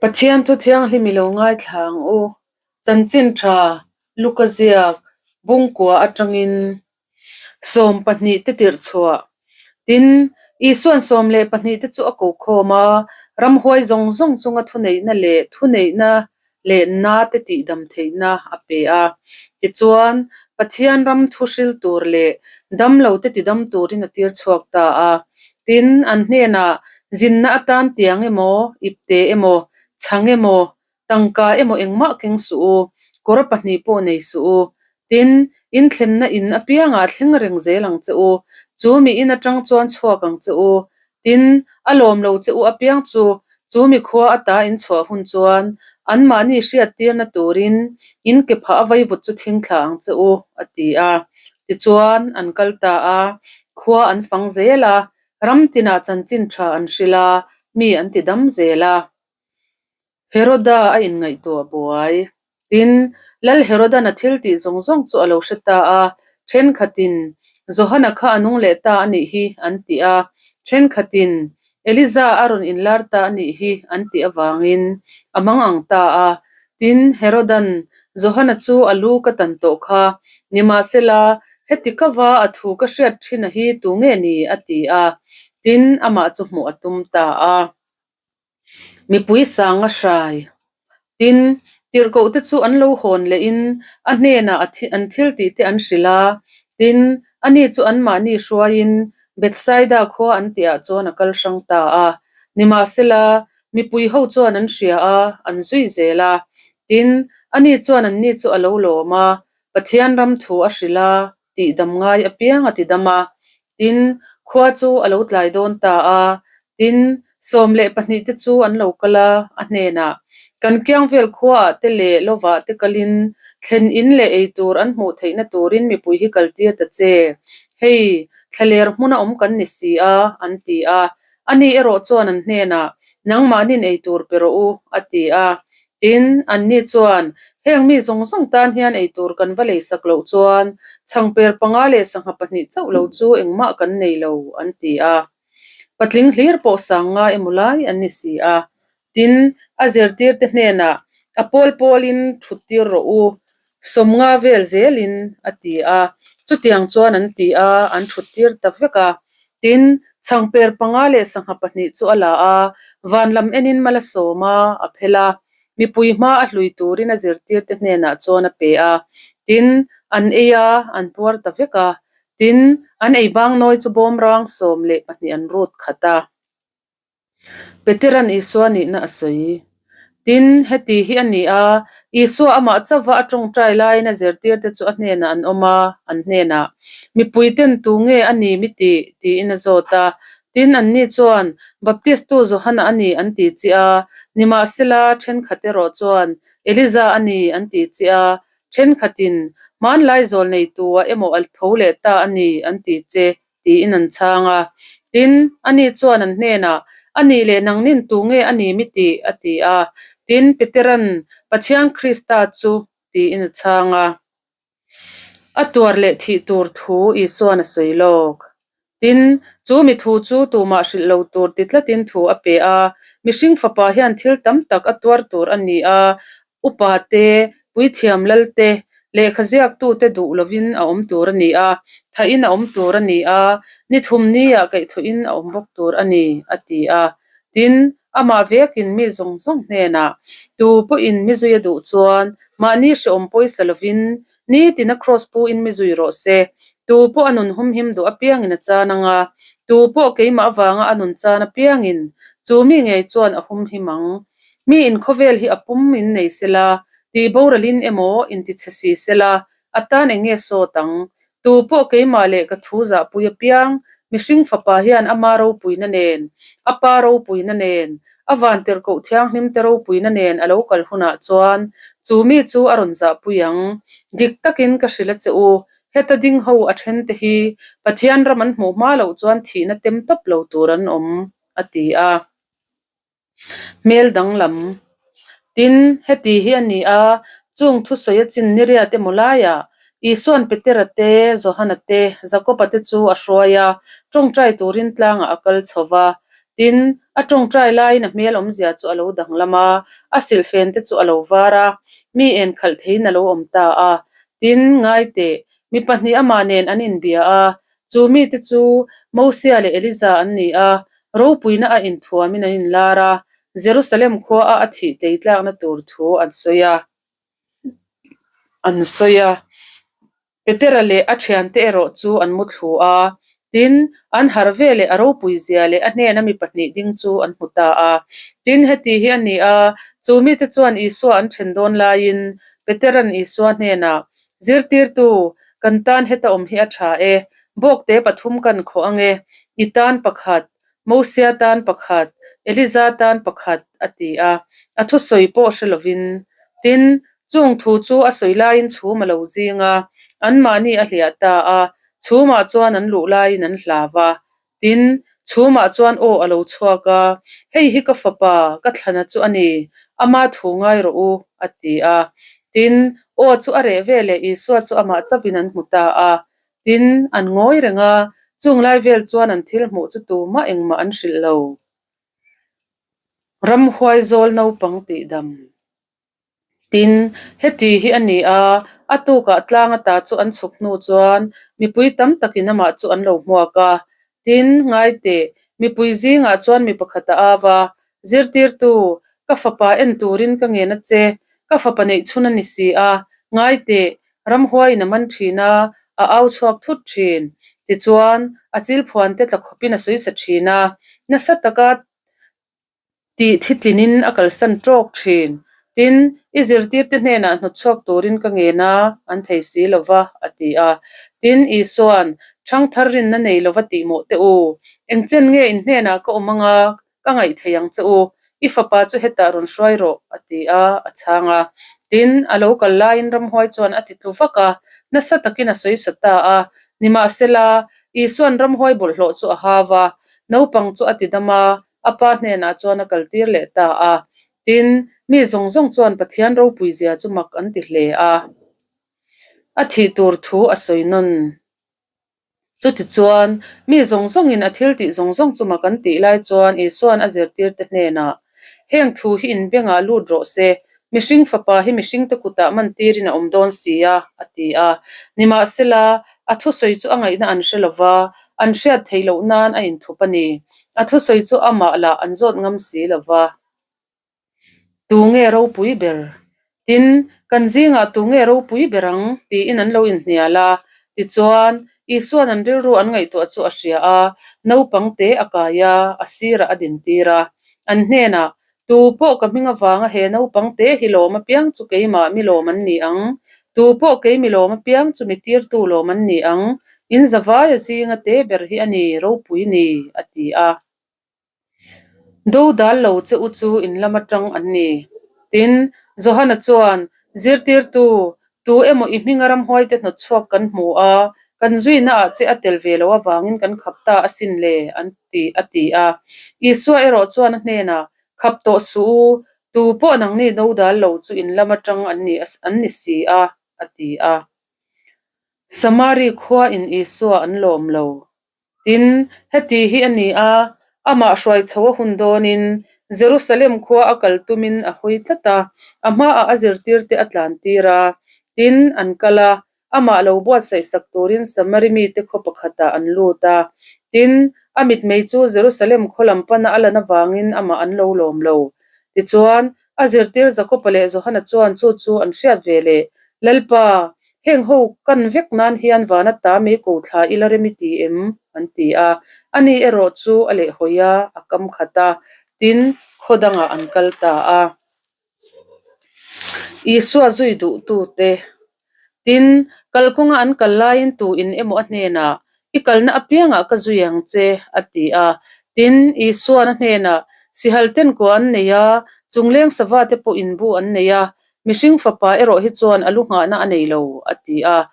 Pathian thu thianghlim i lo ngaithla ang u. Chanchin tha Luka ziak Bungkua atangin 12 te tirh chhuah. Tin, Isuan 12 te chu a ko khawm a, ramhuai zawng zawng chunga thuneihna leh thuneihna leh na te tihdam theihna a pe a. Tichuan, Pathian ram thu hril tur leh damlo te tidam turin a tir chhuak ta a. Tin, an hnenah zinna atan tiang emaw, ipte emaw, chhang emaw, tangka emaw engmah keng suh u, kawr pahnih pawh nei suh u. Tin, in thlenna in apiangah thleng reng zel ang che u, chu mi in atang chuan chhuak ang che u. Tin, a lawm lo che u apiang chu, chu mi khua ata in chhuah hun chuan anmahni hriattirna turin in ke phah a vaivut chu thing thla ang che u, a ti a. Tichuan, an kal ta a, khua an fang zel a, ram tinah chanchin tha an hrilh a, mi an ti dam zel a. Heroda a inngaihtuah buai. Tin, Lal Herodan a thil tih zawng zawng chu a lo hre ta a, thenkhatin, Johana kha a nung leh ta a nih hi, an ti a, thenkhatin, Eliza a rawn inlar ta a nih hi, an tih avangin a mang ang ta a. Tin, Herodan, Johana chu a lu ka tan tawh kha, nimahsela, heti ka va a thu ka hriat thin a hi tu nge ni? a ti a. Tin, amah chu hmuh a tum ta a. Mipui sang a hrai. Tin, tirhkohte chu an lo hawn lehin a hnenah an thil tihte an hrilh a. Tin, ani chu anmahni hruaiin Bethsaida khua an tihah chuan a kal hrang ta a. Nimahsela, mipui ho chuan an hria a, an zui zel a. Tin, ani chuan anni chu a lo lawm a, Pathian ram thu a hrilh a, tihdam ngai apiang a ti dam a. Tin, khua chu a lo tlai dawn ta a. Tin, 12 te chu an lo kal a, a hnenah, Kan kiang vel khuaah te leh lovah te kalin thlen in leh ei tur an hmuh theihna turin mipui hi kaltir ta che. Hei, thlaler hmuna awm kan ni si a, an ti a. Ani erawh chuan an hnenah, Nangmahnin ei tur pe rawh u, a ti a. Tin, anni chuan, Heng mi zawng zawng tan hian ei tur kan va lei sak loh chuan chhangper panga leh sangha pahnih chauh lo chu engmah kan nei lo, an ti a. Patling hlir pawh sang nga emaw lai an ni si a. Tin, a zirtirte hnenah, A pawl pawlin thut tir rawh u, 50 vel zelin, a ti a. Chutiang chuan an ti a, an thut tir ta vek a. Tin, chhangper panga leh sangha pahnih chu a la a, van lam enin mal a sawm a, a phel a. Mipui hma a hlui turin a zirtirte hnenah chuan a pe a. Tin, an ei a, an puar ta vek a. Tin, an ei bang nawi chu bawmrang 12 an rut khat a. Peteran Isua nihna a sawi. Tin, heti hi a ni a, Isua amah chauhva a tawngtai laiin a zirtirte chu a hnenah an awm a, an hnenah, Mipuiten tu nge a ni mi tih? tiin a zawt a. Tin, anni chuan, Baptistu Johana a ni an ti chi a, nimahsela, thenkhat erawh chuan, Eliza a ni an ti chi a, thenkhatin, Hmanlai zawl neitua emaw a tho leh ta a ni an ti che, tiin an chhang a. Tin, ani chuan an hnenah, A nih leh nangnin tu nge a ni mi tih? a ti a. Tin, Petera'n, Pathian Krista chu, tiin a chhang a. A tuar leh thih tur thu Isua'n a sawi lawk. Tin, chu mi thu chu tumah hrilh lo tur ti tlatin thu a pe a. Mihring fapa hian thil tam tak a tuar tur a ni a, Upa te, puithiam lal te, lehkha ziaktute duh lovin a awm tur a ni a, thain a awm tur a ni a, ni thum niah kaihthawhin a awm bawk tur a ni, a ti a. Tin, amah vekin mi zawng zawng hnenah, Tu pawhin mi zui a duh chuan mahni hrehawm pawisa lovin nitina kraws puin mi zui rawh se. Tu pawh a nun humhim duh apiangin a chan ang a, tu pawh keimah avanga a nun chan apiangin chu mi ngei chuan a humhim ang. Mi in khawvel hi a pum in nei sela, tih boralin emaw intichhe si sela, a tan eng nge sawt ang? Tu pawh keimah leh ka thu zahpui apiang, mihring fapa hian ama ropuina nen, a pa ropuina nen, a vantirhkoh thianghlim te ropuina nen a lo kal hunah chuan chu mi chu a rawn zahpui ang. Dik takin ka hrilh a che u, heta ding ho a then te hi Pathian ram an hmuh hma loh chuan thihna tem tawp lo tur an awm, a ti a. Hmel danglam. Tin, heti hi a ni a, chung thusawi a chin niriat emaw laiah Isua'n Petera te, Johana te, Jakoba te chu a hruai a, tawngtai turin tlangah a kal chho va. Tin, A tawngtai laiin a hmel awmzia chu a lo danglam a, a silhfen te chu a lo var a, mi en khalh theiin a lo awm ta a. Tin, ngai teh, mi pahnih amah nen an inbia a, chu mite chu Mosia leh Eliza an ni a, ropuina a inthuamin an inlar a, Jerusalem khuaa a thih tleitlakna tur thu an sawi a. An sawi a. Petera leh a thiante erawh chu an mu thlu a, tin, an harh ve leh a ropui zia leh a hnena mi pahnih ding chu an hmu ta a. Tin, heti hi a ni a, chu mite chuan Isua an then dawn laiin Petera'n Isua hnenah, Zirtirtu, kan tan heta awm hi a tha e, bawkte pathum kan khawh ang e, i tan pakhat, Mosia tan pakhat, Eliza tan pakhat, a ti a, a thusawi pawh hre lovin. Tin, chung thu chu a sawi laiin chhum a lo zing a, anmahni a hliah ta a, chhumah chuan an luh laiin an hlau a. Tin, chhumah chuan aw a lo chhuak a, Hei hi ka fapa, ka thlana chu a ni, ama thu ngai rawh u, a ti a. Tin, aw chu a reh veleh Isua chu amah chauhin an hmu ta a. Tin, an ngawi reng a, chung lai vel chuan an thil hmuh chu tumah engmah an hrilh lo. Ramhuai zawl naupang tihdam. Tin, heti hi a ni a, a tukah tlang ata chu an chhuk hnu chuan mipui tam takin amah chu an lo hmuak a. Tin, ngai teh, mipui zingah chuan mi pakhat a au a, Zirtirtu, ka fapa en turin ka ngen a che, ka fapa neih chhun a ni si a, ngai teh, Ramhuaiin a man thin a, a au chhuak thut thin. Tichuan, a chil phuan te tla khawpin a sawi sa thin a, nasa taka tih thitlinin a kalsan tawk thin. Tin, i zirtirte hnenah hnawt chhuak turin ka ngen a, an thei si lo va, a ti a. Tin, Isua'n, Thangthar rinna nei lova tih mawh teh u. Engchen nge in hnenah ka awm anga Ka ngaih thei ang che u, i fapa chu hetah rawn hruai rawh, a ti a, a chhang a. Tin, a lo kal laiin ramhuai chuan a ti tlu vak a, nasa takin a sawi sa ta a. Nimahsela, Isua'n ramhuai bawlhhlawh chu a hau a, naupang chu a ti dam a, a pa hnenah chuan a kaltir leh ta a. Tin, mi zawng zawng chuan Pathian ropuizia chu mak an ti hle a. A thih tur thu a sawi nawn. Chutichuan, mi zawng zawngin a thil tih zawng zawng chu mak an tih lai chuan Isua'n a zirtirte hnenah, Heng thu hi inbengah lut rawh se, mihring fapa hi mihringte kutah mantirin a awm dawn si a, a ti a. Nimahsela, a thusawi chu a ngaihna an hre lo va, an hriat theih loh nan a inthup a ni. A thusawi chu amah lah an zawt ngam si lo va. Tu nge ropui ber? Tin, kan zingah tu nge ropui ber ang? tiin an lo inhnial a. Tichuan, Isua'n an rilru an ngaihtuah chu a hria a, naupang te a kai a, a sirah a dintir a. An hnenah, Tu pawh ka hming avanga he naupang te hi lawm apiang chu keimah mi lawm an ni ang, tu pawh kei mi lawm apiang chu mi tirtu lawm an ni ang, in zavaia zinga te ber hi a ni ropui ni, a ti a. Do dal lo che u chu in lam atang an ni. Tin, Johana chuan, Zirtirtu, tu emaw i hminga ramhuaite hnawt chhuak kan hmu a, kan zuina ah che a tel ve lo avangin kan khap ta asin le, an ti, a ti a. Isua erawh chuan a hnenah, Khap tawh suh u, tu pawh nangni do dal lo chu in lam atang an ni an ni si a, a ti a. Samari khua in Isua an lawm lo. Tin, heti hi a ni a, amah hruai chho a hun dawnin Jerusalem khua a kal tumin a hawi tlat a, a hmaah a zirtirte a tlantir a. Tin, an kal a, amah lo buatsaih sak turin Samari mite khaw pakhatah an lut a. Tin, a mitmei chu Jerusalem khaw lam pana a lan avangin amah an lo lawm lo. Tichuan, a zirtir Jakoba leh Johana chuan chu chu an hriat ve leh, Lalpa, Heng ho kan vek nan hian van ata mei ko thla ila rem i ti em? an ti a. Ani erawh chu a lehhawi a, a kam khat a, tin, khaw dangah an kal ta a. Isua zui duhtute, tin, kalkawnga an kal laiin tu in emaw a hnenah, I kalna apiangah ka zui ang che, a ti a. Tin, Isuan a hnenah, Sihal ten kua an nei a, chungleng sava te pawh inbu an nei a, Mihring fapa erawh hi chuan a lu nghahna a nei lo, a ti a.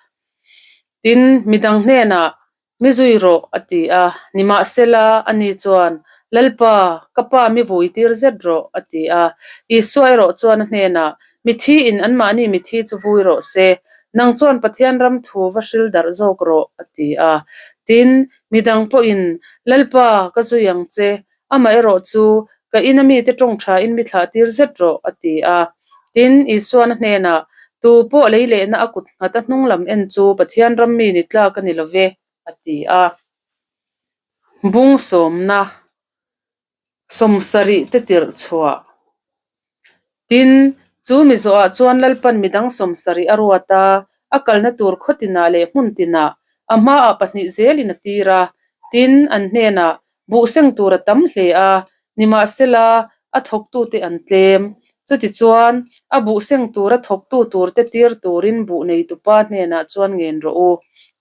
Tin, midang hnenah, Mi zui rawh, a ti a. Nimahsela, ani chuan, Lalpa, ka pa mi vui tir zet rawh, a ti a. Isua erawh chuan a hnenah, Mithiin anmahni mithi chu vui rawh se, nang chuan Pathian ram thu va hril darh zawk rawh, a ti a. Tin, midang pawhin, Lalpa, ka zui ang che. Amaherawhchu, ka ina mite tawng thain mi thlah tir zet rawh, a ti a. Tin, Isuan a hnenah, Tu pawh lei lehna a kut nghat a hnung lam en chu Pathian ram mi ni tlak a ni lo ve, a ti a. Bung sawmna 70 te tirh chhuah. Tin, chu mi zawhah chuan Lalpan midang 70 a ruat a, a kalna tur khaw tinah leh hmun tinah a hmaah pahnih zelin a tir a. Tin, an hnenah buh seng tur a tam hle a, nimahsela a thawktute an tlem. Chutichuan, a buh seng tura thawktu turte tir turin buh neitupa hnenah chuan ngen rawh u,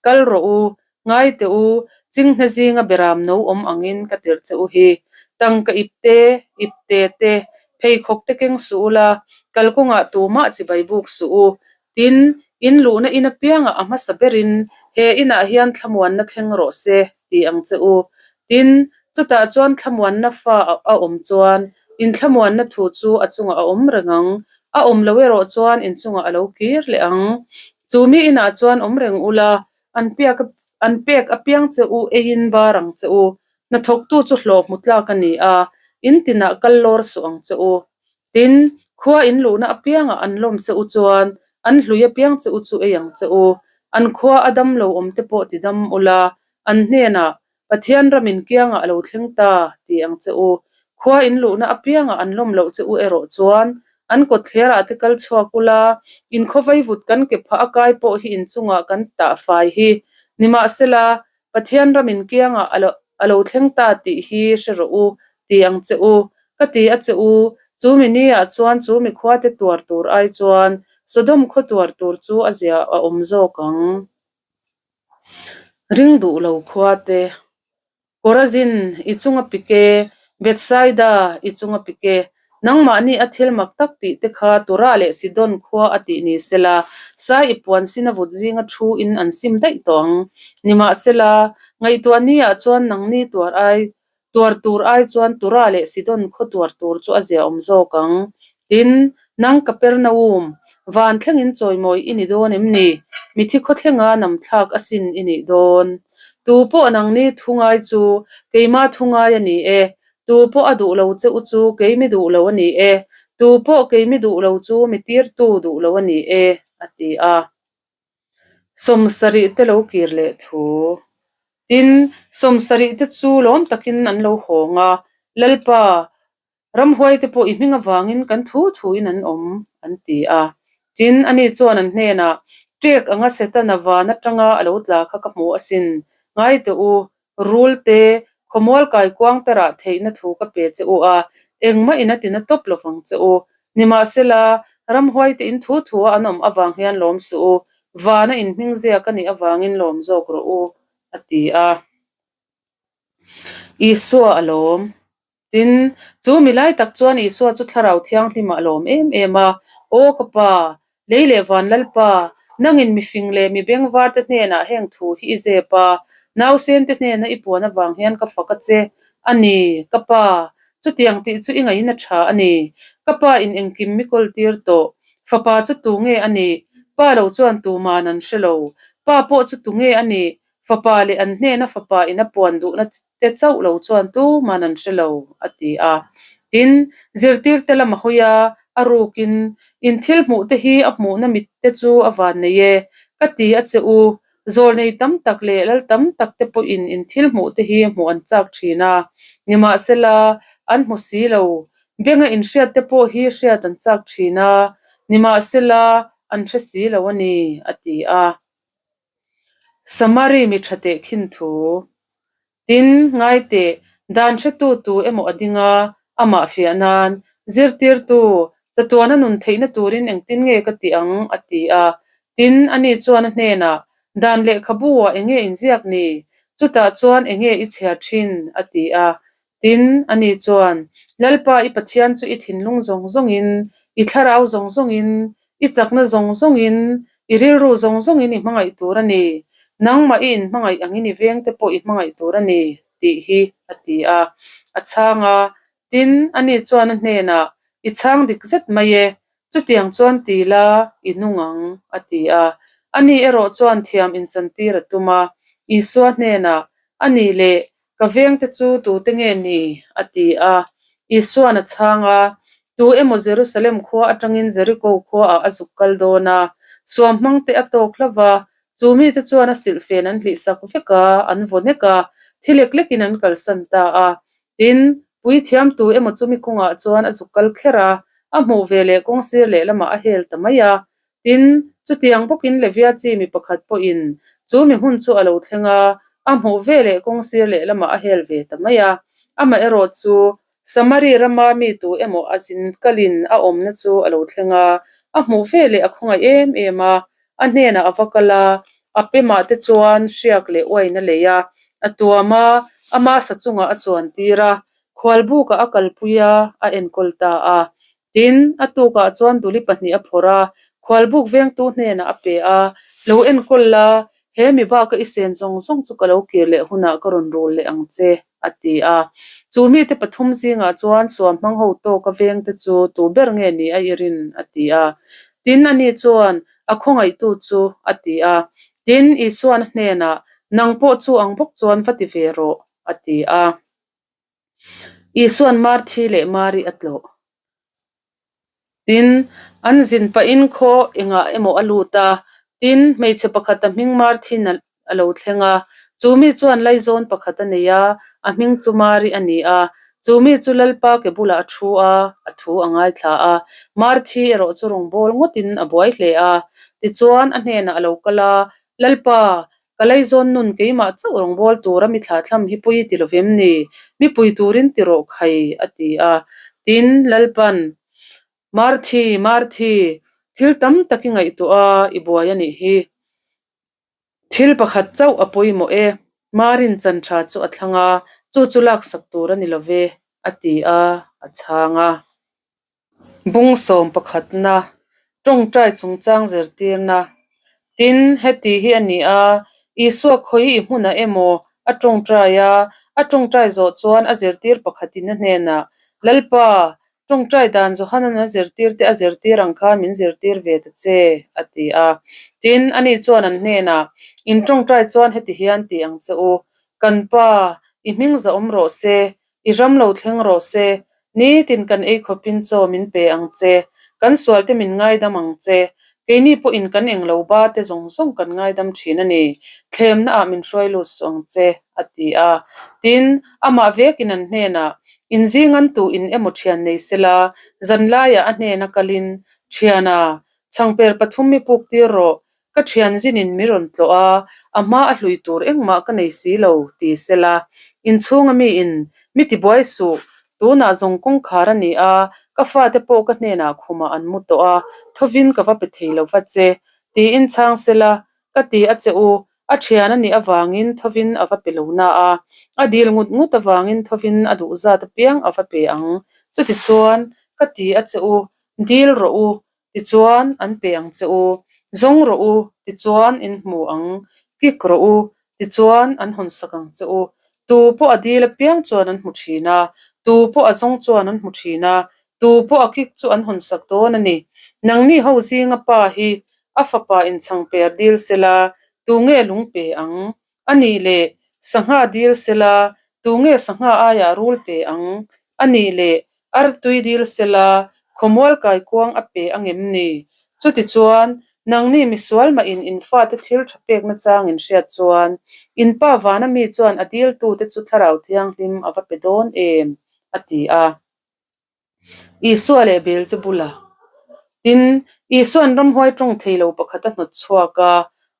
kal rawh u, Ngai teh u, chinghne zinga beram no awm angin ka tirh che u hi. Tangka ip te, ip te te, pheikhawk te keng suh u la, kalkawngah tumah chibai buk suh u. Tin, in luhna in apiangah a hmasa berin he inah hian thlamuanna thleng rawh se ti ang che u. Tin, chutah chuan thlamuanna fa a awm chuan in thlamuanna thu chu a chungah a awm reng ang, a awm lo erawh chuan in chungah a lo kir leh ang. Chu mi inah chuan awm reng u la, An piak an pek apiang che u eiin bar ang che u. Hnathawktu chu hlawh hmu tlak a ni a, in tinah kal lawr suh ang che u. Tin, khua in luhna apiangah an lawm che u chuan an hlui apiang che u chu ei ang che u. An khua a dam lo awm te pawh ti dam ula, an hnenah, Pathian ram in kiangah a lo thleng ta, ti ang che u. Khua in luhna apiangah an lawm loh che u erawh chuan an kawtthlerah te kal chhuak ula, in khawvei vut kan ke phah a kai pawh hi in chungah kan tah fai hi. Nimahsela, Pathian ram in kiangah a lo thleng ta tih hi hre rawh u, ti ang che u. Ka ti a che u, chu mi niah chuan chu mi khuate tuar tur ai chuan Sodom khaw tuar tur chu a zia a awm zawk ang. Ring duh lo khua te. Korazin, i chunga pik e, Bethsaida, i chunga pik e, nangmahni a thil mak tak tih te kha Tura leh Sidon khua a tih ni sela, sai i puan sin a vut zinga thu in an sim daih tawh ang. Nimahsela, ngaihtuah ni ah chuan nangni tuar ai Tuar tur ai chuan Tura leh Sidon khaw tuar tur chu a ziaawm zawk ang. Tin, nang Kapernaum, van thlengin chawimawi i ni dawn em ni? Mithi khaw thlenga namthlak asin i nih dawn. Tu pawh nangni thu ngai chu keima thu ngai a ni e, tu pawh a duh lo che u chu kei mi duh lo a ni e, tu pawh kei mi duh lo chu mi tirtu duh lo a ni e, a ti a. 70 te lo kir leh thu. Tin, 70 te chu lawm takin an lo hawng a, Lalpa, ramhuai te pawh i hming avangin kan thu thuin an awm, an ti a. Tin, ani chuan an hnenah, Ṭek anga Setana van atanga a lo tla kha ka hmu asin, ngai teh u, Rul te, khawmual kaikuang te rah theihna thu ka pe che u a, engmah in a tina tawp lo vang che u. Nimahsela, ramhuai te in thu thu a an awm avang hian lawm suh u, vana in hming ziak a nih avangin lawm zawk rawh u, a ti a. Isua a lawm. Tin, chu mi lai tak chuan Isua chu Thlarau Thianghlimah a lawm em em a, Aw ka Pa, lei leh van Lalpa, nangin mi fing leh mi bengvarte hnenah heng thu hi i zep a, nausente hnena i puan avang hian ka fak a che a ni, ka Pa, chutiang tih chu i ngaihna tha a ni. Ka Pa in engkim mi kawl tir tawh, Fapa chu tu nge a nih? Pa lo chuan tuman an hre lo. Pa pawh chu tu nge a nih? Fapa leh an hnena fapa in a puan duhna te chauh lo chuan tuman an hre lo, a ti a. Tin, zirtirte lam a hawi a, a rukin, In thil hmuh te hi a hmuhna mit te chu a van nei e, ka ti a che u. Zawlnei tam tak leh lal tam tak te pawhin in thil hmuh te hi hmuh an chak thin a, nimahsela, an hmu si lo. Benga inhriat te pawh hi hriat an chak thin a, nimahsela, an hre si lo a ni, a ti a. Samari mi tha teh khin thu. Tin, ngai teh, dan hretu tu emaw a ding a, amah fiah nan, Zirtirtu, chatuana nun theihna turin engtin nge ka ti ang? a ti a. Tin, ani chuan a hnenah, Dan lehkhabu ah enge inziak ni? Chutah chuan enge i chhiar thin? a ti a. Tin, ani chuan, Lalpa i Pathian chu i thinlung zawng zawngin, i thlarau zawng zawngin, i chakna zawng zawngin, i rilru zawng zawngin i hmangaih tur a ni. Nangmah i inhmangaih angin i vengte pawh i hmangaih tur a ni, tih hi a ti a. A chhang a, tin, ani chuan a hnenah, I chhang dik zet mai e, chutiang chuan ti la, i hnung ang, a ti a. Ani erawh chuan thiam inchantir a tum a, Isua hnenah, A nih leh. Ka vengte chu tute nge ni? a ti a. Isua'n a chhang a, Tu emaw Jerusalem khua atangin Jeriko khuaah a zuk kal dawn a, suam hmangte a tawk hlauh va, chu mite chuan a silhfen an hlihsak vek a, an vaw nek a, thi lek lekin an kalsan ta a. Tin, puithiam tu emaw chumi kawngah chuan a zuk kal kher a, a hmuh ve leh kawng sir lehlamah a hel ta mai a. Tin, chutiang bawkin Levia chi mi pakhat pawhin chu mi hmun chu a lo thleng a, a hmuh ve leh kawng sir lehlamah a hel ve ta mai a. Amaherawh chu Samari rama mi tu emaw a zin kalin a awmna chu a lo thleng a, a hmuh ve leh a khawngaih em em a, a hnenah a va kal a, a pemah te chuan hriak leh uain a lei a, a tuam a, ama sa chungah a chuan tir a, khualbukah a kalpui a, a enkawl ta a. Tin, a tukah chuan duli pahnih a phawrh a, khualbuk vengtu hnenah a pe a, Lo enkawl la, he mi baka i sen zawng zawng chu ka lo kir leh hunah ka rawn rul leh ang che, a ti a. Chu mite pathum zingah chuan suam hmang ho tawka vengte chu tu ber nge ni a i rin? a ti a. Tin, ani chuan, A khawngaihtu chu, a ti a. Tin, Isuan a hnenah, Nang pawh chu ang bawk chuan va ti ve rawh, a ti a. Isuan Marthi leh Mari a tlawh. Tin, an zin pahin khaw engah emaw a lut a, tin, hmeichhe pakhat a hming Marthin a lo thleng a. Chu mi chuan laizawn pakhat a nei a, a hming chu Mari a ni a. Chu mi chu Lalpa ke bulah a thu a, a thu a ngaithla a. Marthi erawh chu rawngbâwl ngawtin a buai hle a. Tichuan, a hnenah a lo kal a, Lalpa, Ka laizawn nun keimah chauh rawngbâwl tura mi thlahthlam hi pawi ti lovem ni? Mi pui turin ti rawh khai, a ti a. Tin, Lalpan, Marthi, Marthi, thil tam tak i ngaihtuah a, i buai a nih hi. Thil pakhat chauh a pawimawh e. Marin chan tha chu a thlang a, chu chu laksak tur a ni love, a ti a, a chhang a. Bung sawm pakhatna, tawngtai chungchang zirtirna. Tin, heti hi a ni a, Isua khawi i hmunah emaw a tawngtai a, a tawngtai zawh chuan a zirtir pakhatin a hnenah, Lalpa, tawngtai dan Johanan a zirtirte a zirtir ang khan min zirtir ve ta che, a ti a. Tin, ani chuan an hnenah, In tawngtai chuan heti hian ti ang che u, Kan Pa, i hming zahawm rawh se, I ram lo thleng rawh se, nitin kan ei khawpin chaw min pe ang che, kan sualte min ngaidam ang che, keini pawhin kan englo ba te zawng zawng kan ngaidam thin a ni, thlemna ah min hruai lut suh ang che, a ti a. Tin, amah vekin an hnenah, Inzingan tu in emaw thian nei sela, zanlaiah a hnena kalin, Thiana, chhangper pathum mi puk tir rawh, Ka thian zinin mi rawn tlawh a, a hma a hlui tur engmah ka nei si lo, ti sela. Inchhunga miin, Mi tibuai suh, tunah zawng kawngkhar a ni a, ka fate pawh ka hnenah khumah an mu tawh a, thovin ka va pe thei lo va che, tiin chhang sela, ka ti a che u, a thian a nih avangin thovin a va pe lo na a, a dil ngut ngut avangin thovin a duh zat apiang a va pe ang. Chutichuan, ka ti a che u, dil rawh u, Tichuan, an pe ang che u. Zawng rawh u, tichuan in hmu ang. Kik rawh u, tichuan an hawnsak ang che u. Tu pawh a dil apiang chuan an hmu thin a, tu pawh a zawng chuan an hmu thin a, tu pawh a kik chu an hawnsak dawn a ni. Nangni ho zinga pa hi a fapa inchhang per dil sela, tu nge lung pe ang? A nih leh, sangha dil sela, tu nge sangha aiah rul pe ang? A nih leh, artui dil sela, khawmual kaikuang a pe ang em ni? Chutichuan, nangni misual mahin in fate thil tha pek nachang in hriat chuan, in pa vana mi chuan a diltute chu Thlarau Thianghlim a va pe dawn em? a ti a. Isua leh Beelzebula. Tin, Isua'n ramhuai tawng thei lo pakhat a hnawt chhuak a,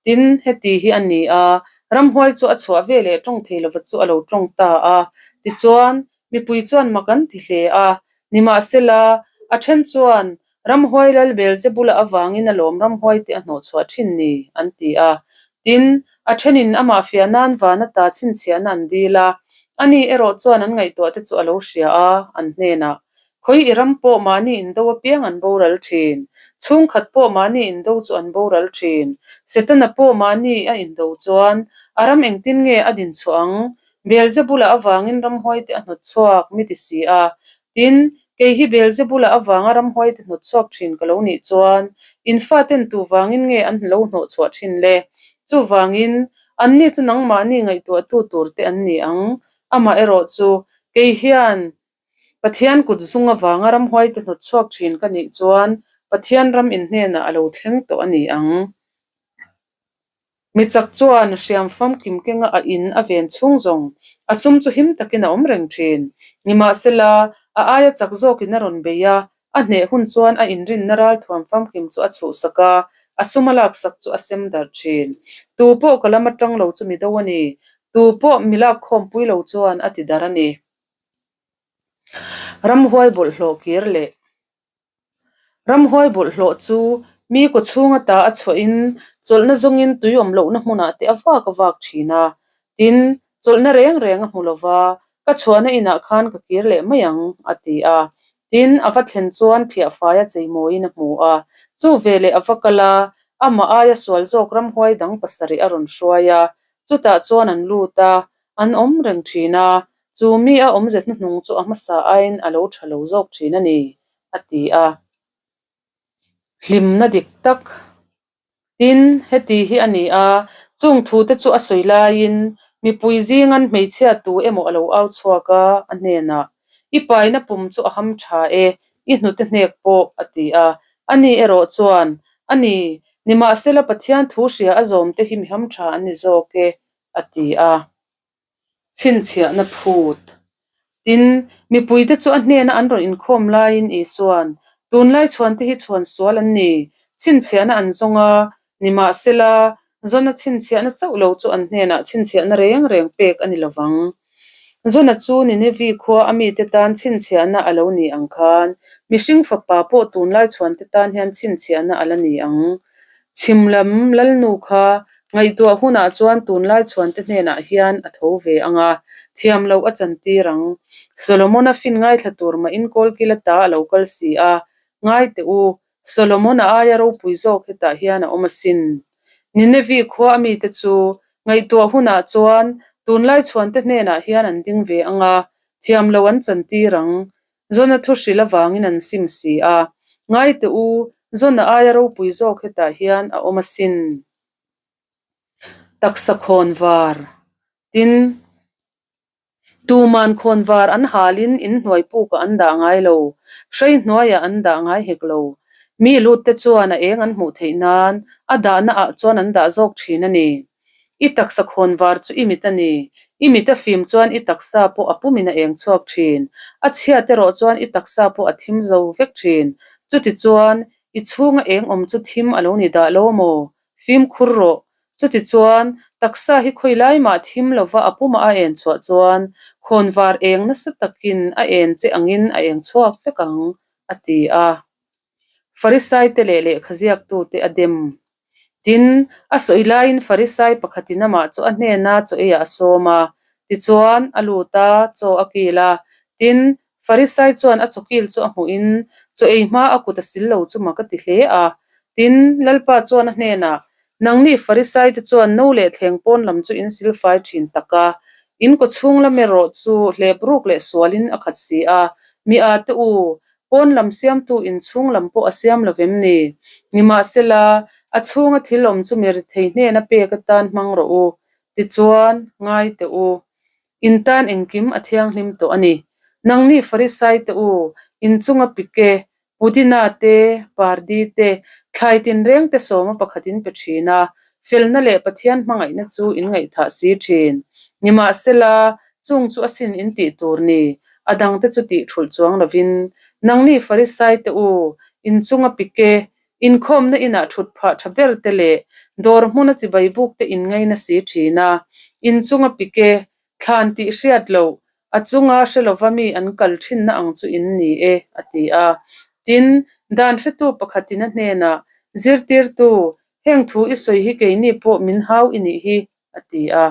tin, heti hi a ni a, ramhuai chu a chhuah ve leh tawng thei lova chu a lo tawng ta a. Tichuan, mipui chuan mak an ti hle a, nimahsela, a then chuan, Ramhuai lal Beelzebula avangin a lawm ramhuai te a hnawh chhuah thin ni, an ti a. Tin, a thenin amah fiah nan van ata chhinchhiahna an dil a, ani erawh chuan an ngaihtuah te chu a lo hria a, an hnenah, Khawi i ram pawh mahni indo apiang an boral thin, chhungkhat pawh mahni indo chu an boral thin, Setana pawh mahni a indo chuan a ram engtin nge a din chhuah ang? Beelzebula avangin ramhuai te a hnawt chhuak, mi ti si a. Tin, kei hi Beelzebula avanga ramhuai te hnawt chhuak thin ka lo nih chuan, in faten tu vangin nge an lo hnawh chhuah thin le? Chuvangin, anni chu nangmahni ngaihtuahtu tur te an ni ang. Amaherawhchu, kei hian Pathian kut zung avanga ramhuaite hnawt chhuak thin ka nih chuan Pathian ram in hnenah a lo thleng tawh a ni ang. Mi chak chuan hriam famkim kenga a in a ven chhung zawng a sum chu him takin a awm reng thin. Nimahsela, a aia chak zawkin a rawn bei a, a hneh hun chuan a inrinna ralthuam famkim chu a chhuhsak a, a sum a laksak chu a sem darh thin. Tu pawh ka lam atang lo chu mi do a ni, tu pawh mi lakkhawmpui lo chuan a ti darh a ni. Ramhuai bawlhhlawh kir leh Ramhuai bawlhhlawh chu mi kaw chhung ata a chhuahin chawlhna zawngin tui awm lohna hmunah te a vak a vak thin a. Tin, chawlhna reng reng a hmu lova, ka chhuahna inah khan ka kir leh mai ang, a ti a. Tin, a va thlen chuan phiahfai a cheimawiin a hmu a. Chu veleh a va kal a, amah aia sual zawk ramhuai dang pasarih a rawn hruai a. Chutah chuan an lut a, an awm reng thin a. Chu mi a awmze hnuhnung chu a hmasa aiin a lo tha lo zawk thin a ni, a ti a. Hlimna dik tak. Tin, heti hi a ni a, chung thute chu a sawi laiin mipui zingan hmeichhia tu emaw a lo au chhuak a, a hnenah, I paina pum chu a ham tha e, i hnute hnek pawh, a ti a. Ani erawh chuan, A ni, nimahsela Pathian thu hria a zawmte hi mi ham tha an ni zawk e, a ti a. Chhinchhiahna phut. Tin, mipuite chu a hnena an rawn inkhawm laiin Isua'n, Tunlai chhuante hi chhuan sual an ni, chhinchhiahna an zawng a, nimahsela, Jona chhinchhiahna chauh lo chu an hnenah chhinchhiahna reng reng pek a ni lo vang. Jona chu Ninevi khua a mite tan chhinchhiahna a lo ni ang khan, mihring fapa pawh tunlai chhuante tan hian chhinchhiahna a la ni ang. Chhim lam lalnu kha Ngaihtuah hunah chuan tunlai chhuante hnenah hian a tho ve ang a, thiam loh a chantir ang. Solomon-a fin ngaithla tur mahin kawlkil ata a lo kal si a, Ngai teh u, Solomon-a aia ropui zawk hetah hian a awm asin. Ninevi khua a mite chu ngaihtuah hunah chuan tunlai chhuante hnenah hian an ding ve ang a, thiam loh an chantir ang. Jona thu hrilh avangin an sim si a, Ngai teh u, Jona aia ropui zawk hetah hian a awm asin. Taksa khawn var tin tuman khawn var an halin in hnuai pukah an dah ngai lo, hrei hnuaiah an dah ngai hek lo. Mi lut te chuan a eng an hmuh theih nan a dahna ah chuan an dah zawk thin a ni. I taksa khawn var chu i mit a ni. I mit a fim chuan i taksa pawh a pumin a eng chhuak thin. A chhiat erawh chuan i taksa pawh a thim zo vek thin. Chutichuan I chhunga eng awm chu thim a lo ni dah lo maw? Fimkhur rawh. Chutichuan, taksa hi khawi lai mah thim lova a pumah a en chhuah chuan, khawnvar eng nasa takin a en che angin a eng chhuak vek ang, a ti a. Farisaite leh lehkhaziaktute a dem. Tin, a sawi laiin Farisai pakhatin amah chu a hnena chaw eiah a sawm a. Tichuan, a lut a, chaw a kil a. Tin, Farisai chuan a chawkil chu a hmuhin, chaw ei hma a kut a sil lo chu mak a ti hle a. Tin, Lalpa chuan a hnenah, Nangni Farisaite chuan no leh thleng pawn lam chu in sil fai thin tak a, in kawchhung lam erawh chu hlep ruk leh sualin a khat si a. Mi a te u, Pawn lam siamtu inchhung lam pawh a siam lo vem ni? Nimahsela, a chhunga thil awm chu mi rethei hnena pek atan hmang rawh u. Tichuan, ngai teh u. In tan engkim a thianghlim tawh a ni. Nangni Farisai te u, inchunga pike, pudina te, pardi te, thlai tinreng te sawma pakhat in pe thin a, felna leh Pathian hmangaihna chu in ngaihthah si thin. Nimahsela, chung chu asin in tih tur ni, A dangte chu tih thulh chuang lovin, Nangni Farisai te u, inchunga pike, inkhawmna inah thut phah tha ber te leh dawr hmuna chibai buk te in ngaina si thin a, inchunga pike, thlan tih hriat loh, a chunga hre lova mi an kal thinna ang chu in ni e, a ti a. Tin, dan hretu pakhatin a hnenah, Zirtirtu, heng thu i sawi hi keini pawh min hau i nih hi, a ti a.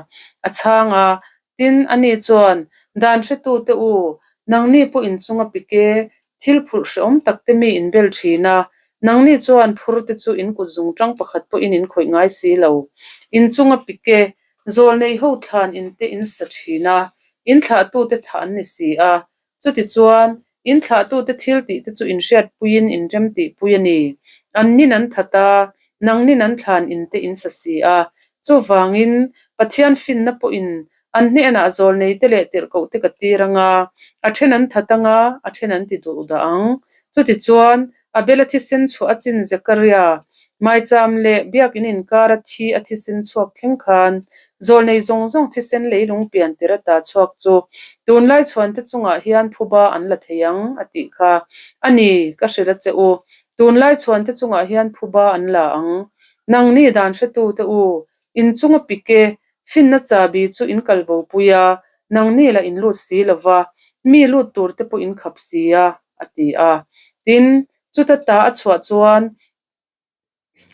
A chhang a, tin, ani chuan, Dan hretute u, nangni pawh inchunga pike, thil phurh hrehawm tak te mi in bel thin a, nangni chuan phur te chu in kut zungtang pakhat pawhin in khawih ngai si lo. Inchunga pike, zawlnei ho thlan in te in sa thin a, in thlahtute thah an ni si a. Chutichuan, in thlahtute thil tih te chu in hriatpuiin in remtihpui a ni. An nin an that a, nangnin an thlan in te in sa si a. Chuvangin, Pathian finna pawhin An hnenah zawlneite leh tirhkohte ka tir ang a, a then an that ang a, a then an ti duh dah ang. Chutichuan, Abela thisen chhuah a chin Zekaria, maicham leh biakinn inkara thi a thisen chhuak thleng khan, zawlnei zawng zawng thisen leilung pian tir ata chhuak chu tunlai chhuante chungah hian phuba an la thei ang, a tih kha. A ni, ka hrilh a che u, tunlai chhuante chungah hian phuba an la ang. Nangni dan hretute u, inchunga pike finna chabi chu in kal bo pui a, nangni lah in lut si lo va, mi lut tur te pawh in khap si a, a ti a. Tin, chuta ta a chhuah chuan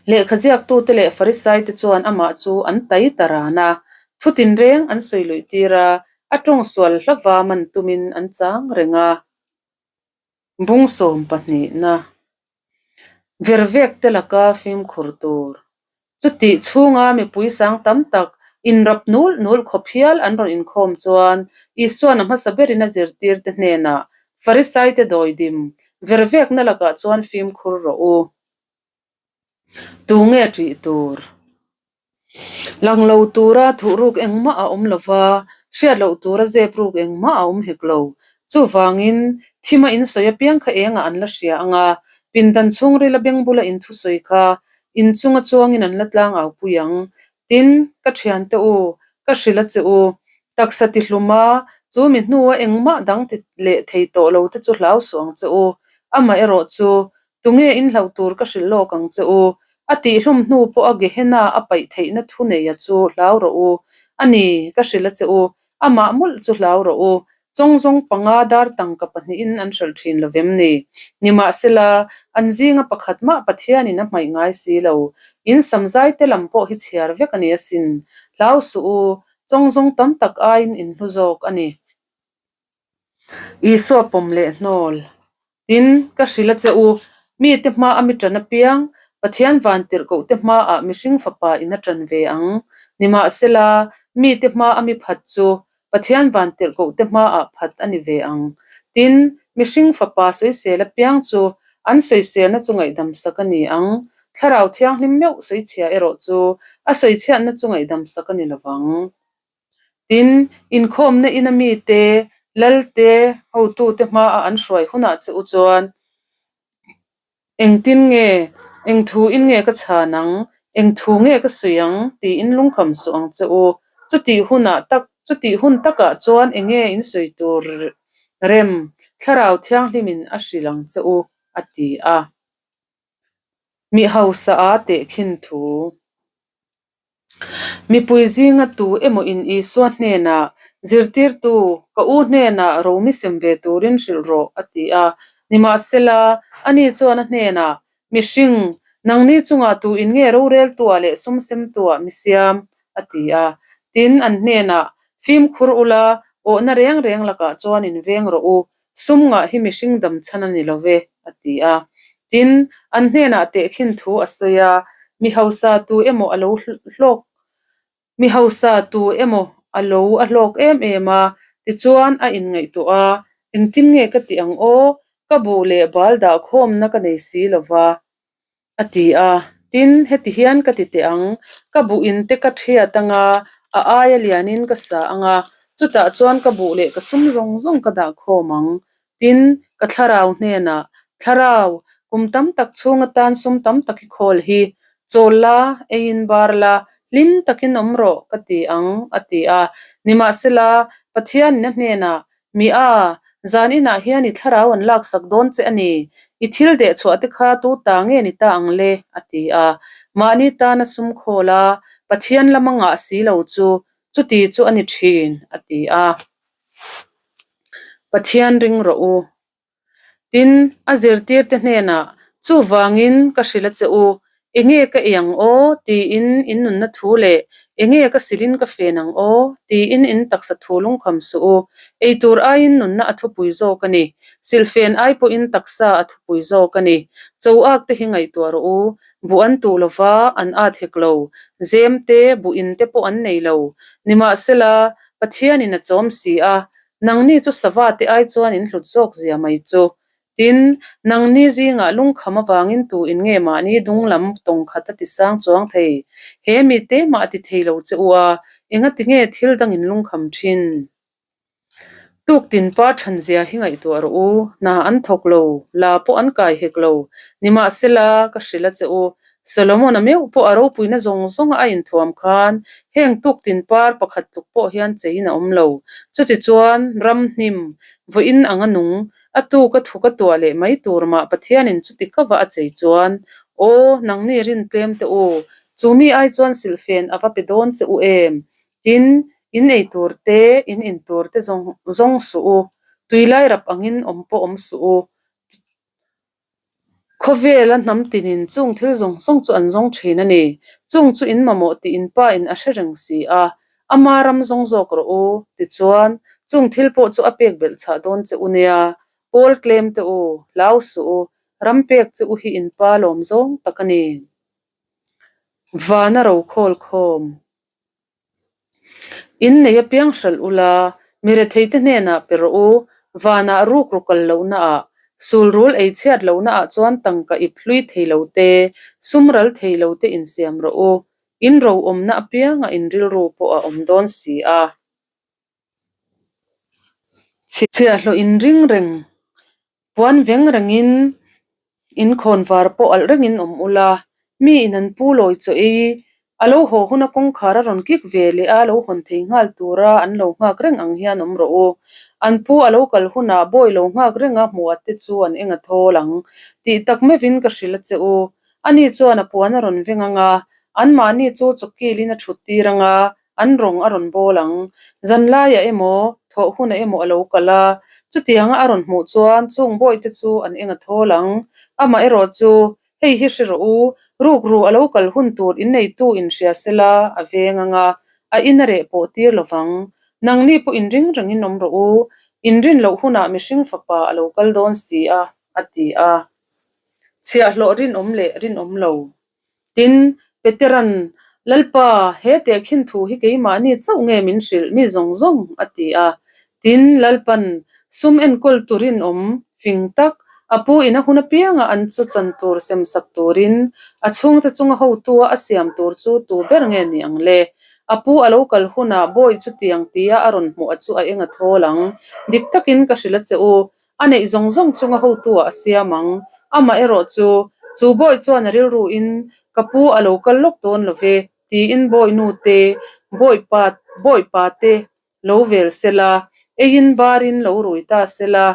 lehkha ziaktute leh Farisaite chuan amah chu an tai ta ran a, thu tinreng an sawi luih tir a, a tawng sual hlava man tumin an chang reng a. Bung sawm pahnihna Vervek te laka fimkhur tur. Chutih chhunga mipui sang tam tak inrap nul nul khawp hial an rawn inkhawm chuan Isuan a hmasa berin a zirtirte hnenah Farisaite dawidim vervekna lakah chuan fimkhur rawh u. Tunge ṭih tur? Lang lo tura thuhruk engmah a awm lo va, hriat loh tura zep ruk engmah a awm hek lo. Chuvangin, thima in sawi apiang kha engah an la hria ang a, pindan chhungrila beng bula in thusawi kha inchunga chuangin an la tlang au pui ang. Tin, ka thiante u, ka hrilh a che u, taksa ti hlum a, chu mi hnua engmah dang ti leh thei tawh lo te chu hlau suh ang che u. Amaherawh chu, Tunge in hlauh tur ka hrilh lawk ang che u? A tihhlum hnu pawh a Gehenna a paih theihna thu neia chu hlau rawh u. A ni, ka hrilh a che u, amah mawlh chu hlau rawh u. Chawngzawng panga dar tangka pahnihin an hralh thin lo vem ni? Nimahsela, an zinga pakhat mah Pathianin a hmaih ngai si lo. In samzai te lam pawh hi chhiar vek a ni asin. Hlau suh u, chawngzawng tam tak aiin in hlu zawk a ni. Isua pawm leh hnawl. Tin, ka hrilh a che u, mite hma a mi ṭan apiang, Pathian vantirhkohte hmaah mihring fapa in a ṭan ve ang. Nimahsela, mite hma a mi phat chu Pathian vantirhkohte hmaah phat a ni ve ang. Tin, mihring fapa sawisel apiang chu an sawiselna chu ngaihdamsak a ni ang. Thlarau Thianghlim meuh sawichhia erawh chu a sawichhiatna chu ngaihdamsak a ni lo vang. Tin, inkhawmna ina mite, lalte, hotute hmaah an hruai hunah che u chuan, Engtin nge, eng thu in nge ka chhan ang, eng thu nge ka sawi ang? tiin lungkham suh ang che u. Chutih hunah tak, chutih hun takah chuan eng nge in sawi tur rem, Thlarau Thianghlimin a hrilh ang che u, a ti a. Mi hausa a tehkhin thu. Mipui zinga tu emaw in Isua hnenah, Zirtirtu, ka u hnenah Romi sem ve turin hrilh rawh, a ti a. Nimahsela, ani chuan a hnenah, Mihring, nangni chungah tu in nge roreltuah leh sum semtuah mi siam? a ti a. Tin, an hnenah, Fimkhur ula, awhna reng reng lakah chuan in veng rawh u, Sum ngah hi mihring dam chhan a ni lo ve, a ti a. Tin, an hnenah tehkhin thu a sawi a, Mi hausa tu emaw a lo hlawk, mi hausa tu emaw a lo a hlawk em em a, tichuan a inngaihtuah a, Engtin nge ka tih ang aw, ka buh leh bal dah khawmna ka nei si lo va, A ti a, tin, heti hian ka ti teh ang, ka buh in te ka thiat ang a, a aia lianin ka sa ang a, chutah chuan ka buh leh ka sum zawng zawng ka dah khawm ang. Tin, ka thlarau hnenah, Thlarau, kum tam tak chhung atan sum tam tak i khawl hi, chawl la, eiin bar la, hlim takin awm rawh, ka ti ang, a ti a. Nimahsela, Pathianin a hnenah, Mi a, zan inah hian i thlarau an laksak dawn che a ni. I thil deh chhuah te kha tu ta nge ni ta ang le? a ti a. Mahni tana sum khawl a, Pathian lama ngah si lo chu, chuti chu a ni thin, a ti a. Pathian ring rawh u. Tin, a zirtirte hnenah, Chuvangin ka hrilh a che u, enge ka ei ang aw? tiin in nunna thu leh, Enge ka silin ka fen ang aw? tiin in taksa thu lungkham suh u. Ei tur aiin nunna a thupui zawk a ni. Silhfen ai pawhin taksa a thupui zawk a ni. Cho ak te hi ngaihtuah rawh u. Buh an tuh lo va, an at hek lo. Zem te, buh in te pawh an nei lo. Nimahsela, Pathianin a chawm si a, Nangni chu sava te ai chuan in hlut zawk zia mai chu. Tin, nangni zingah lungkham avangin tu in nge mahni dung lam tawng khat a ti sang chuang thei? He mi te mah a ti thei lo che u a, Engati nge thil dang in lungkham thin? Tuktin pa thanzia hi ngaihtuah rawh u, hna an thawk lo, la pawh an kai hek lo. Nimahsela, ka hrilh a che u, Solomon-a meuh pawh a ropuina zawng zawnga a inthuam khan heng tuktin par pakhat tluk pawh hian cheiin a awm lo. Chutichuan, ram hnim, vawiin anga nung, a tuk a thuk a tuah leh mai tur mah Pathianin chuti ka va a chei chuan, Aw, nangni rin tlem teh u, chu mi ai chuan silhfen a va pe dawn che u em? Tin, in ei tur te, in in tur te zawng zawng suh u, tuilai rap angin awm pawh awm suh u. Khawvela hnam tinin chung thil zawng zawng chu an zawng thin a ni. Chung chu in mamawh tih in pa in a hre reng si a, ama ram zawng zawk rawh u, tichuan, chung thil pawh chu a pek belh chhah dawn che u nia. Pawl tlem teh u, hlau suh u, ram pek che u hi in pa lawm zawng tak a ni. Vana rokhawl khawm. In nei apiang hralh ula, mi retheite hnenah pe rawh u, vanah ruk ru kal lohnaah, sul rul ei chhiat lohnaah chuan tangka ip hlui thei lo te, sum ral thei lo te insiam rawh u, in ro awmna apiangah in rilru pawh a awm dawn si a. Chhiahhlawh in ring reng Puan veng rengin in khawnvar pawh alh rengin awm ula, mi in an pu lawi chaw ei, a lo haw huna kawngkhar a rawn kik ve leh a lo hawn thei nghal tura an lo nghak reng ang hian awm rawh u. An pu a lo kal hunah bawi lo nghak renga hmuh te chu an eng a thawl ang tih tak meuhin ka hrilh a che u. Ani chuan a puan a rawn veng ang a, anmahni chu chawkilin a thut tir ang a, An rawng a rawn bawl ang. Zanlaiah emaw, thawh hunah emaw a lo kal a, chutianga a rawn hmuh chuan chung bawihte chu an eng a thawl ang. Amaherawh chu, hei hi hre rawh u, rukru a lo kal hun tur inneitu inhria sela a veng ang a, a in a reh pawh tir lo vang. Nangni pawh inring rengin awm rawh u, inrin loh hunah mihring fapa a lo kal dawn si a, a ti a. Chhiahhlawh rinawm leh rinawm lo. Tin, Petera'n, Lalpa, he tehkhin thu hi keimahni chauh nge min hrilh mi zawng zawng? a ti a. Tin, Lalpa'n, Sum enkawl tu rinawm, fing tak, a pu in a hun apianga an chu chan tur sem sak turin a chhungte chunga hotua a siam tur chu tu ber nge ni ang le? A pu a lo kal hunah bawi chutiang tia a rawn hmuh a chu a eng a thawl ang. Dik takin ka hrilh a che u, A neih zawng zawng chunga hotu-ah a siam ang. Amah erawh chu, chu bawi chuan a rilruin, Ka pu a lo kal lawk dawn lo ve, tiin bawi nu te, bawi pa, bawi pa te lo vel se la, eiin barin lo rui ta se la.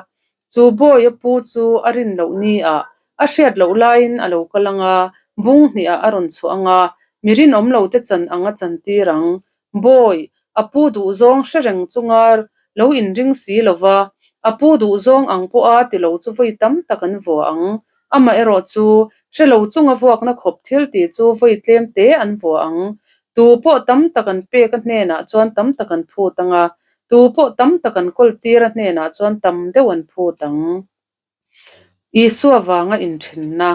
Chu bawi a pu chu a rin loh ni-ah, a hriat loh laiin a lo kal ang a, bung hnihah a rawn chhuah ang a, mi rinawm lo te chan ang a chantir ang. Bawi, a pu duhzawng hre reng chunga lo inring si lova, a pu duhzawng ang pawha ti lo chu vawi tam tak an vua ang. Amaherawh chu, hre lo chunga vuakna khawp thil tih chu vawi tlem te an vua ang. Tu pawh tam tak an pek a hnenah chuan tam tak an phut ang a, tu pawh tam tak an kawl tir a hnenah chuan tam deuh an phut ang. Isua vanga inthenna.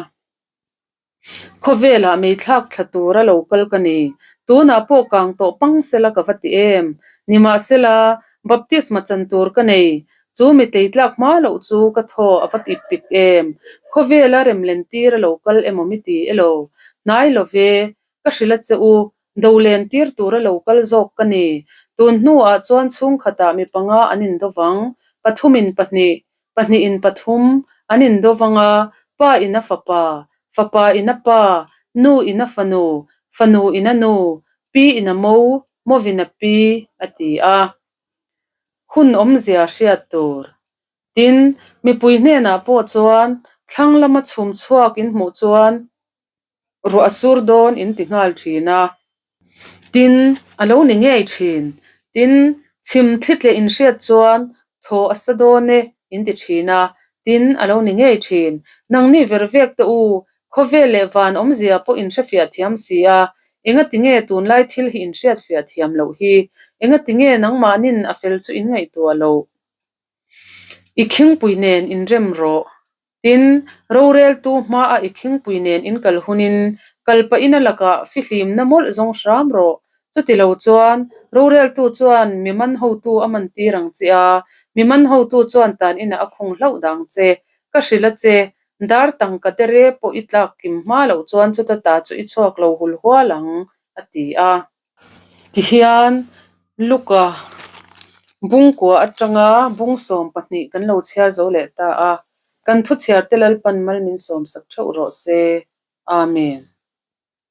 Khawvelah meithlak thla tura lo kal ka ni. Tunah pawh kang tawh pang sela ka va ti em? Nimahsela, baptisma chan tur ka nei. Chu mi tleitlak hma loh chu ka thaw a va pip pik em? Khawvela remlen tir a lo kal emaw mi ti elo? Hnai lo ve, ka hrilh a che u, do len tir tura lo kal zawk ka ni. Tun hnuah chuan chhungkhatah mi panga an indo vang, pathumin pahnih, Pahnihin pathum an indo vang a, pa in a fapa, fapa in a pa, nu in a fanu, fanu in a nu, pi in a mo, movin a pi, a ti a. Hun awmzia hriat tur. Tin, mipui hnenah pawh chuan thlang lama chhum chhuak in hmuh chuan Ruah a sur dawn in ti nghal thin a. Tin, a lo ni ngei thin. Tin, chhim thli tleh in hriat chuan thaw a sa dawn e in ti thin a. Tin, a lo ni ngei thin. Nangni ver vek te u, khawvel leh van awmzia pawh in hrefiah thiam si a. Engati nge tunlai thil hi in hriatfiah thiam loh hi? Engati nge nangmahnin a fel chu in ngaihtuah loh? I khingpui nen inrem rawh. Tin, roreltu hmaa i khingpui nen in kal hunin kal pahin a lakah fihlimna mawlh zawng hram rawh. Chuti lo chuan, roreltu chuan mi man hotu a man tir ang che a, mi man hotu chuan tan inah a khung hlauh dang che. Ka hrilh a che, dar tangka dere pawh i tlak kim hma loh chuan chuta ta chu i chhuak lo hul hual ang, a ti a. Tihian Luka bungkua atanga bung 12 kan lo chhiar zo leh ta a, kan thu chhiar te Lalpan mal min sawmsak theuh rawh se. Amen.